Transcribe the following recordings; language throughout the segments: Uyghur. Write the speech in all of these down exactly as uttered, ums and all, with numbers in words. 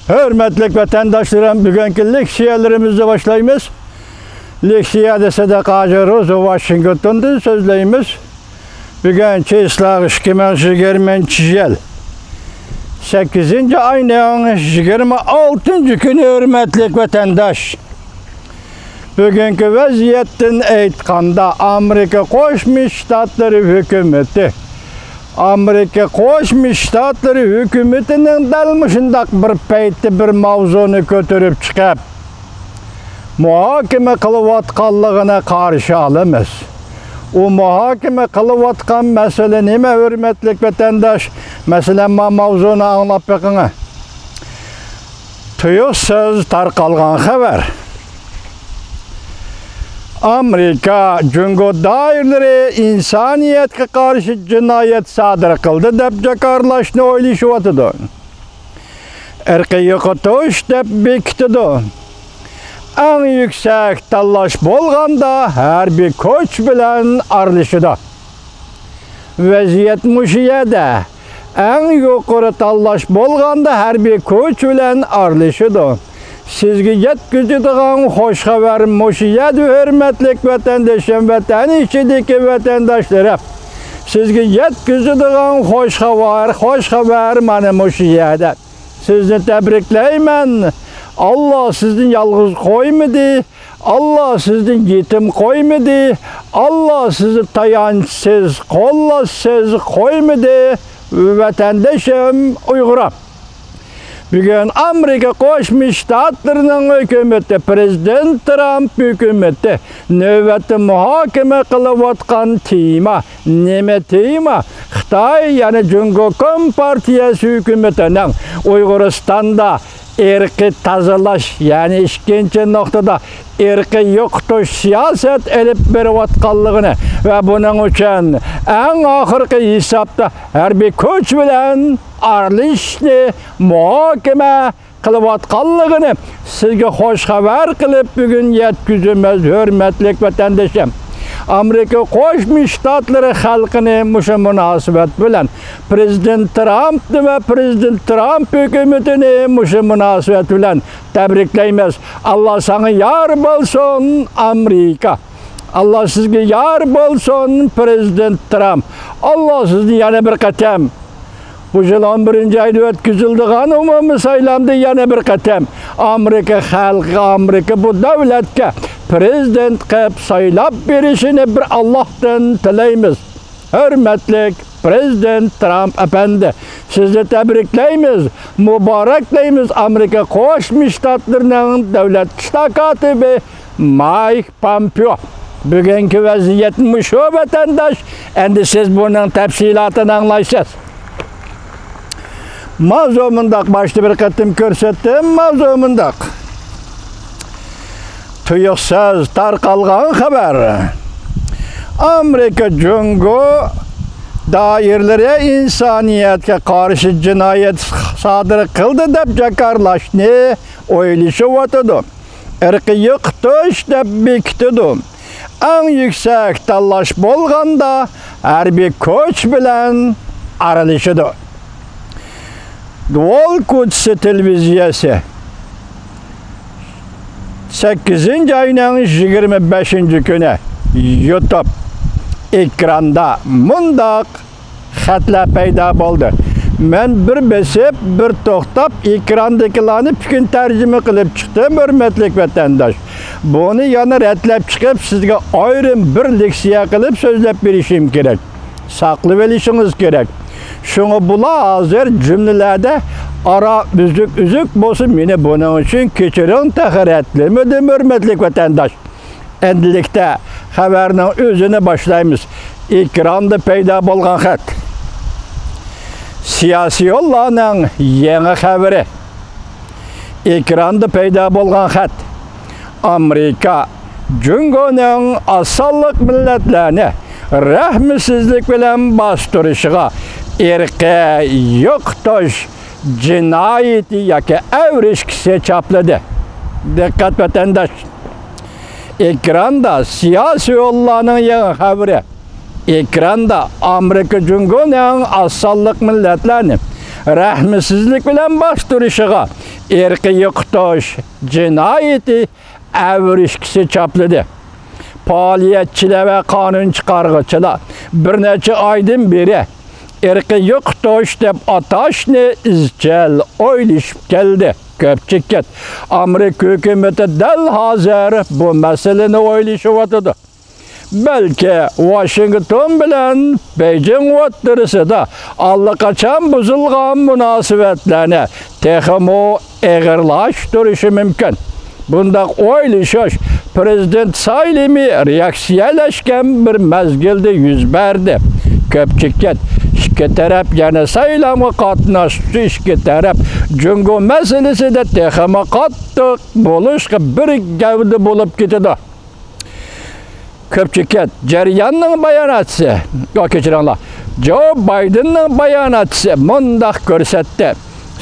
ھۆرمەتلىك ۋەتەنداشلىرىم، بۈگۈنكى لېكسىيەلىرىمىزنى باشلايمىز. لېكسىيەدە سىدىق ھاجى روزى ۋاشىنگتوندىن سۆزلەيمىز. بۈگۈن چېسلاق ئىككى مىڭ يىگىرمىنچى يىل، سەككىزىنچى ئاينىڭ يىگىرمە ئالتىنچى كۈنى، ھۆرمەتلىك ۋەتەنداش. بۈگۈنكى ۋەزىيەتتىن ئېيتقاندا، ئامېرىكا قوشما شتاتلىرى ھۆكۈمىتى، ئامېرىكا قوشما شتاتلىرى ھۆكۈمىتىنىڭ دەل مۇشۇنداق بىر پەيتتە بىر ماۋزۇنى كۆتۈرۈپ چىقىپ، مۇھاكىمە قىلىۋاتقانلىقىنى قارشى ئالىمىز. ئۇ مۇھاكىمە قىلىۋاتقان مەسىلە نېمە، ھۆرمەتلىك ۋەتەنداش؟ مەسىلەن، ما ماۋزۇنى ئاڭلاپ بېقىڭ. تۇيۇقسىز تارقالغان خەۋەر. ئامېرىكا جۇڭگو دائىرىلىرى ئىنسانىيەتكە قارشى جىنايەت سادىر قىلدى دەپ جاكارلاشنى ئويلىشىۋاتىدۇ. ئىرقىي يوقىتىش دەپ بېكىتىدۇ. ئەڭ يۈكسەك تاللاش بولغاندا ھەربىي كۈچ بىلەن ئارىلىشىدۇ. ۋەزىيەت مۇشۇ يەردە. ئەڭ يۇقىرى تاللاش بولغاندا ھەربىي كۈچ بىلەن ئارىلىشىدۇ. سىزگە يەتكۈزىدىغان خوش خەۋەر مۇشۇ يەردە، ھۆرمەتلىك ۋەتەندىشىم، ۋەتەن ئىچىدىكى ۋەتەنداشلىرىم. سىزگە يەتكۈزىدىغان خوش خەۋەر، خوش خەۋەر مانا مۇشۇ يەردە. سىزنى تەبرىكلەيمەن. ئاللا سىزنى يالغۇز قويمىدى. ئاللا سىزنى يېتىم قويمىدى. ئاللا سىزنى تايانچسىز، قوللاشسىز قويمىدى، ۋەتەندىشىم ئۇيغۇرۇم. بۈگۈن ئامېرىكا قوشما شتاتلىرىنىڭ ھۆكۈمىتى، پىرېزىدېنت ترامپ ھۆكۈمىتى نۆۋەتتە مۇھاكىمە قىلىۋاتقان تېما نېمە تېما؟ خىتاي، يەنى جۇڭگو كومپارتىيەسى ھۆكۈمىتىنىڭ ئۇيغۇرىستاندا ئىرقىي تازىلاش، يەنى ئىككىنچى نۇقتىدا ئىرقىي يوقىتىش سىياسەت ئېلىپ بېرىۋاتقانلىقىنى ۋە بۇنىڭ ئۈچۈن ئەڭ ئاخىرقى ھېسابتا ھەربىي كۈچ بىلەن ئارىلىشىشنى مۇھاكىمە قىلىۋاتقانلىقىنى سىزگە خوش خەۋەر قىلىپ بۈگۈن يەتكۈزىمىز، ھۆرمەتلىك ۋەتەندىشىم. ئامېرىكا قوشما شتاتلىرى خەلقىنى مۇشۇ مۇناسىۋەت بىلەن، پىرېزىدېنت ترامپنى ۋە پىرېزىدېنت ترامپ ھۆكۈمىتىنى مۇشۇ مۇناسىۋەت بىلەن تەبرىكلەيمىز. ئاللا ساڭا يار بولسۇن، ئامېرىكا. ئاللا سىزگە يار بولسۇن، پىرېزىدېنت ترامپ. ئاللا سىزنى يەنە بىر قېتىم بۇ يىل ئون بىرىنچى ئايدا ئۆتكۈزۈلىدىغان ئومۇمىي سايلامدا يەنە بىر قېتىم ئامېرىكا خەلقىگە، ئامېرىكا بۇ دۆلەتكە پىرېزىدېنت قىلىپ سايلاپ بېرىشىنى بىر ئاللاھتىن تىلەيمىز. ھۆرمەتلىك پىرېزىدېنت ترامپ ئەپەندى، سىزنى تەبرىكلەيمىز، مۇبارەكلەيمىز ئامېرىكا قوشما شتاتلىرىنىڭ دۆلەت ئىشلار كاتىپى مايك پامپېئو. بۈگۈنكى ۋەزىيەت مۇشۇ، ۋەتەنداش. ئەمدى سىز بۇنىڭ تەپسىلاتىنى ئاڭلايسىز. ماۋزۇ مۇنداق، باشتا بىر قېتىم كۆرسەتتىم، ماۋزۇ مۇنداق. تۇيۇقسىز تارقالغان خەۋەر. ئامېرىكا جۇڭگو دائىرىلىرى ئىنسانىيەتكە قارشى جىنايەت سادىر قىلدى دەپ جاكارلاشنى ئويلىشىۋاتىدۇ. ئىرقىي يوقىتىش دەپ بېكىتىدۇ. ئەڭ يۈكسەك تاللاش بولغاندا ھەربىي كۈچ بىلەن ئارىلىشىدۇ. دۇۋال كوچىسى تېلېۋىزىيەسى، سەككىزىنچى ئاينىڭ يىگىرمە بەشىنچى كۈنى يۇتۇب ئېكراندا مۇنداق خەتلەر پەيدا بولدى. مەن بىر بېسىپ، بىر توختاپ، ئېكراندىكىلارنى پۈتۈن تەرجىمە قىلىپ چىقتىم، ھۆرمەتلىك ۋەتەنداش. بۇنى يەنە رەتلەپ چىقىپ، سىزگە ئايرىم بىر لېكسىيە قىلىپ سۆزلەپ بېرىشىم كېرەك. ساقلىۋېلىشىڭىز كېرەك. شۇڭا بۇلار ھازىر جۈملىلەردە ئارا ئۈزۈك-ئۈزۈك بولسا، مېنى بۇنىڭ ئۈچۈن كەچۈرۈڭ، تېخى رەتلىمىدىم، ھۆرمەتلىك ۋەتەنداش. ئەمدىلىكتە خەۋەرنىڭ ئۆزىنى باشلايمىز. ئېكراندا پەيدا بولغان خەت. سىياسىيونلارنىڭ يېڭى خەۋىرى. ئېكراندا پەيدا بولغان خەت. ئامېرىكا جۇڭگونىڭ ئاز سانلىق مىللەتلەرنى رەھمىسىزلىك بىلەن باستۇرۇشىغا ئىرقىي يوقىتىش جىنايىتى ياكى ئەۋرىشكىسى چاپلىدى. دىققەت، ۋەتەنداش! ئېكراندا سىياسىيونلارنىڭ يېڭى خەۋىرى. ئېكراندا ئامېرىكا جۇڭگونىڭ ئاز سانلىق مىللەتلەرنى رەھمىسىزلىك بىلەن باستۇرۇشىغا ئىرقىي يوقىتىش جىنايىتى ئەۋرىشكىسى چاپلىدى. پائالىيەتچىلەر ۋە قانۇن چىقارغۇچىلار بىر نەچچە ئايدىن بېرى ئىرقىي يوقىتىش دەپ ئاتاشنى ئىزچىل ئويلىشىپ كەلدى. كۆپچىكىت، ئامېرىكا ھۆكۈمىتى دەل ھازىر بۇ مەسىلىنى ئويلىشىۋاتىدۇ. بەلكى ۋاشىنگتون بىلەن بېيجىڭ ئوتتۇرىسىدا ئاللىقاچان بۇزۇلغان مۇناسىۋەتلەرنى تېخىمۇ ئېغىرلاشتۇرۇشى مۇمكىن. بۇنداق ئويلىشىش پىرېزىدېنت سايلىمى رېئاكسىيەلەشكەن بىر مەزگىلدە يۈز بەردى. كۆپچىكىت، ئىككى تەرەپ يەنە سايلامغا قاتناشقۇچى ئىككى تەرەپ جۇڭگو مەسىلىسىدە تېخىمۇ قاتتىق بولۇشقا بىر گەۋدە بولۇپ كېتىدۇ. كۆپچىكىت، جەرياننىڭ باياناتچىسى، يا، كەچۈرۈڭلار، جو بايدېننىڭ باياناتچىسى مۇنداق كۆرسەتتى.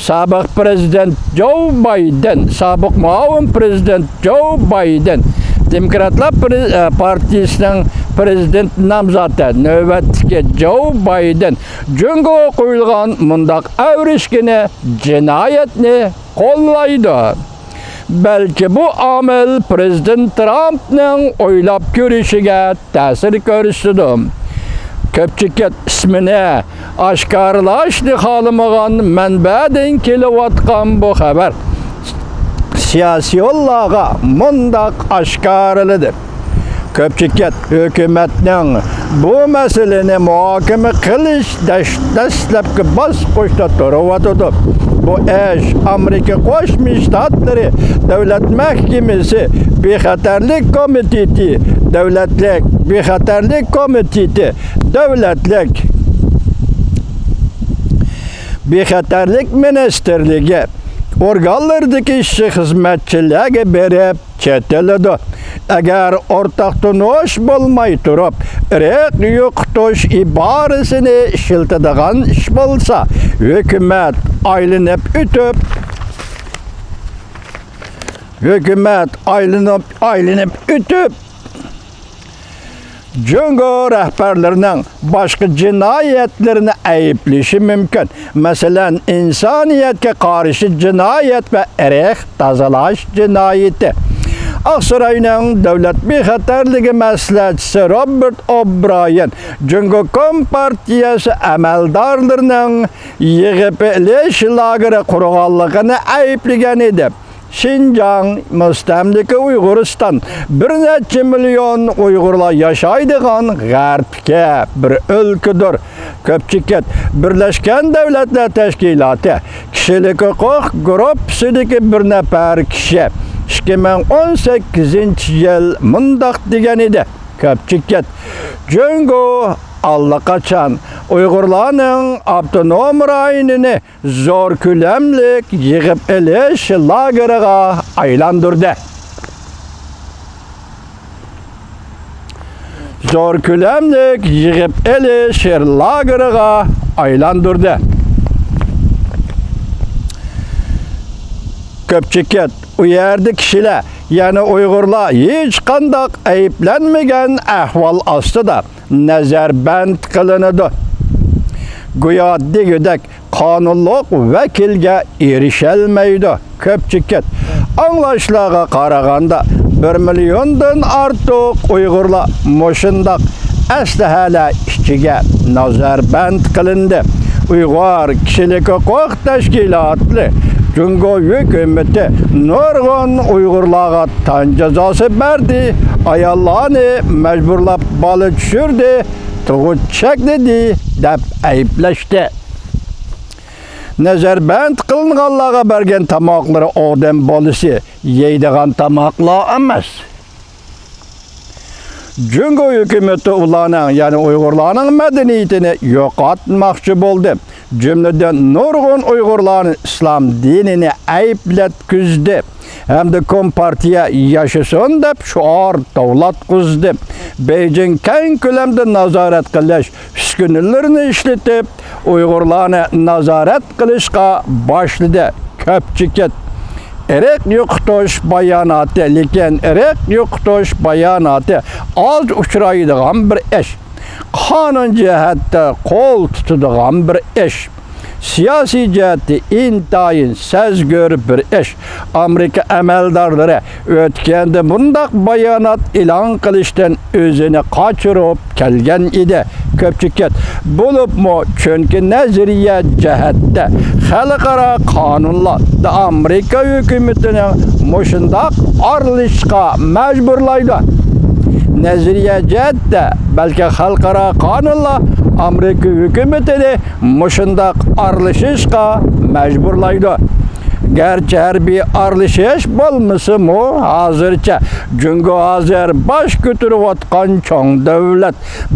سابىق پىرېزىدېنت جو بايدېن، سابىق مۇئاۋىن پىرېزىدېنت جو بايدېن، دېموكراتلار پىرې-، ئە، پارتىيىسىنىڭ پىرېزىدېنت نامزاتى، نۆۋەتتىكى جو بايدېن جۇڭگوغا قويۇلغان مۇنداق ئەۋرىشكىنى، جىنايەتنى قوللايدۇ. بەلكى بۇ ئامىل پىرېزىدېنت ترامپنىڭ ئويلاپ كۆرۈشىگە تەسىر كۆرسىتىدۇ. كۆپچىكىت، ئىسمىنى ئاشكارىلاشنى خالىمىغان مەنبەدىن كېلىۋاتقان بۇ خەۋەر سىياسىيونلارغا مۇنداق ئاشكارىلىدى. كۆپچىكىت، ھۆكۈمەتنىڭ بۇ مەسىلىنى مۇھاكىمە قىلىش دەش-، دەسلەپكى باسقۇچتا تۇرۇۋاتىدۇ. بۇ ئىش ئامېرىكا قوشما شتاتلىرى دۆلەت مەھكىمىسى بىخەتەرلىك كومىتېتى، دۆلەتلىك بىخەتەرلىك كومىتېتى، دۆلەتلىك بىخەتەرلىك مىنىستىرلىكى ئورگانلىرىدىكى ئىشچى خىزمەتچىلەرگە بېرىپ چېتىلىدۇ. ئەگەر ئورتاق تونۇش بولماي تۇرۇپ، ئىرق يوقىتىش ئىبارىسىنى ئىشلىتىدىغان ئىش بولسا، ھۆكۈمەت ئايلىنىپ ئۆتۈپ، ھۆكۈمەت ئايلىنىپ، ئايلىنىپ ئۆتۈپ، جۇڭگو رەھبەرلىرىنىڭ باشقا جىنايەتلىرىنى ئەيىبلىشى مۇمكىن. مەسىلەن، ئىنسانىيەتكە قارشى جىنايەت ۋە ئىرق تازىلاش جىنايىتى. ئاقساراينىڭ دۆلەت بىخەتەرلىكى مەسلىھەتچىسى روبېرت ئوبرايېن جۇڭگو كومپارتىيەسى ئەمەلدارلىرىنىڭ يىغىپ ئېلىش لاگېرى قۇرغانلىقىنى ئەيىبلىگەن ئىدى. شىنجاڭ، مۇستەملىكە ئۇيغۇرىستان بىر نەچچە مىليون ئۇيغۇرلار ياشايدىغان غەربتىكى بىر ئۆلكىدۇر. كۆپچىكىت، بىرلەشكەن دۆلەتلەر تەشكىلاتى كىشىلىك ھوقۇق گۇرۇپپىسىدىكى بىر نەپەر كىشى ئىككى مىڭ ئون سەككىزىنچى يىل مۇنداق دېگەن ئىدى. كۆپچىكىت، جۇڭگو ئاللىقاچان ئۇيغۇرلارنىڭ ئاپتونوم رايونىنى زور كۆلەملىك يىغىپ ئېلىش لاگېرىغا ئايلاندۇردى. زور كۆلەملىك يىغىپ ئېلىش لاگېرىغا ئايلاندۇردى. كۆپچىكىت، ئۇ يەردە كىشىلەر، يەنى ئۇيغۇرلار ھېچقانداق ئەيىبلەنمىگەن ئەھۋال ئاستىدا نەزەربەند قىلىنىدۇ. گويا دېگۈدەك قانۇنلۇق ۋەكىلگە ئېرىشەلمەيدۇ. كۆپچىكىت، ئاڭلاشلارغا قارىغاندا، بىر مىليوندىن ئارتۇق ئۇيغۇرلار مۇشۇنداق ئەسلىھەلەر ئىچىگە نەزەربەند قىلىندى. ئۇيغۇر كىشىلىك ھوقۇق تەشكىلاتلىرى جۇڭگو ھۆكۈمىتى نۇرغۇن ئۇيغۇرلارغا تەن جازاسى بەردى، ئاياللارنى مەجبۇرلاپ بالا چۈشۈردى، تۇغۇت چەكلىدى دەپ ئەيىبلەشتى. نەزەربەند قىلىنغانلارغا بەرگەن تاماقلىرى ئادەم بالىسى يەيدىغان تاماقلار ئەمەس. جۇڭگو ھۆكۈمىتى ئۇلارنىڭ، يەنى ئۇيغۇرلارنىڭ مەدەنىيىتىنى يوقاتماقچى بولدى. جۈملىدىن نۇرغۇن ئۇيغۇرلارنى ئىسلام دىنىنى ئەيىبلەتكۈزدى ھەمدە كومپارتىيە ياشىسۇن دەپ شوئار توۋلاتقۇزدى. بېيجىڭ كەڭ كۆلەمدە نازارەت قىلىش ئۈسكۈنىلىرىنى ئىشلىتىپ، ئۇيغۇرلارنى نازارەت قىلىشقا باشلىدى. كۆپچىكىت، ئىرق يوقىتىش باياناتى، لېكىن ئىرق يوقىتىش باياناتى ئاز ئۇچرايدىغان بىر ئىش. قانۇن جەھەتتە قول تۇتىدىغان بىر ئىش. سىياسىي جەھەتتە ئىنتايىن سەزگۈر بىر ئىش. ئامېرىكا ئەمەلدارلىرى ئۆتكەندە بۇنداق بايانات ئېلان قىلىشتىن ئۆزىنى قاچۇرۇپ كەلگەن ئىدى. كۆپچىكىت بولۇپمۇ، چۈنكى نەزەرىيە جەھەتتە خەلقئارا قانۇنلار ئامېرىكا ھۆكۈمىتىنى مۇشۇنداق ئارىلىشىشقا مەجبۇرلايدۇ. نەزەرىيە جەھەتتە، بەلكى خەلقئارا قانۇنلار ئامېرىكا ھۆكۈمىتىنى مۇشۇنداق ئارىلىشىشقا مەجبۇرلايدۇ. گەرچە ھەربىي ئارىلىشىش بولمىسىمۇ، ھازىرچە جۇڭگو ھازىر باش كۆتۈرۈۋاتقان چوڭ دۆلەت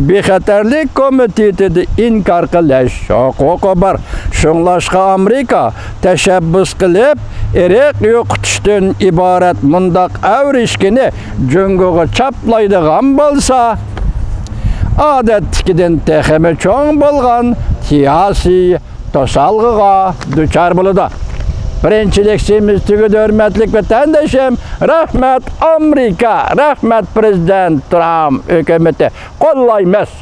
بىخەتەرلىك كومىتېتىدا ئىنكار قىلىش ھوقۇقى بار. شۇڭلاشقا ئامېرىكا تەشەببۇس قىلىپ، ئىرق يوقىتىشتىن ئىبارەت مۇنداق ئەۋرىشكىنى جۇڭگوغا چاپلايدىغان بولسا، ئادەتتىكىدىن تېخىمۇ چوڭ بولغان سىياسىي توسالغۇغا دۇچار بولىدۇ. بىرىنچىلىك سېمىز تۈگىدى، ھۆرمەتلىك ۋەتەندىشىم. رەھمەت ئامېرىكا، رەھمەت پىرېزىدېنت ترامپ ھۆكۈمىتى. قوللايمىز.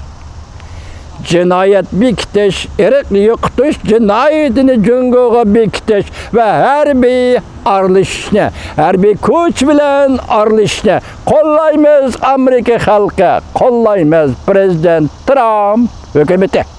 جىنايەت بېكىتىش، ئىرق يوقىتىش جىنايىتىنى جۇڭگوغا بېكىتىش ۋە ھەربىي ئارىلىشىشنى، ھەربىي كۈچ بىلەن ئارىلىشىشنى قوللايمىز، ئامېرىكا خەلقى، قوللايمىز، پىرېزىدېنت ترامپ ھۆكۈمىتى.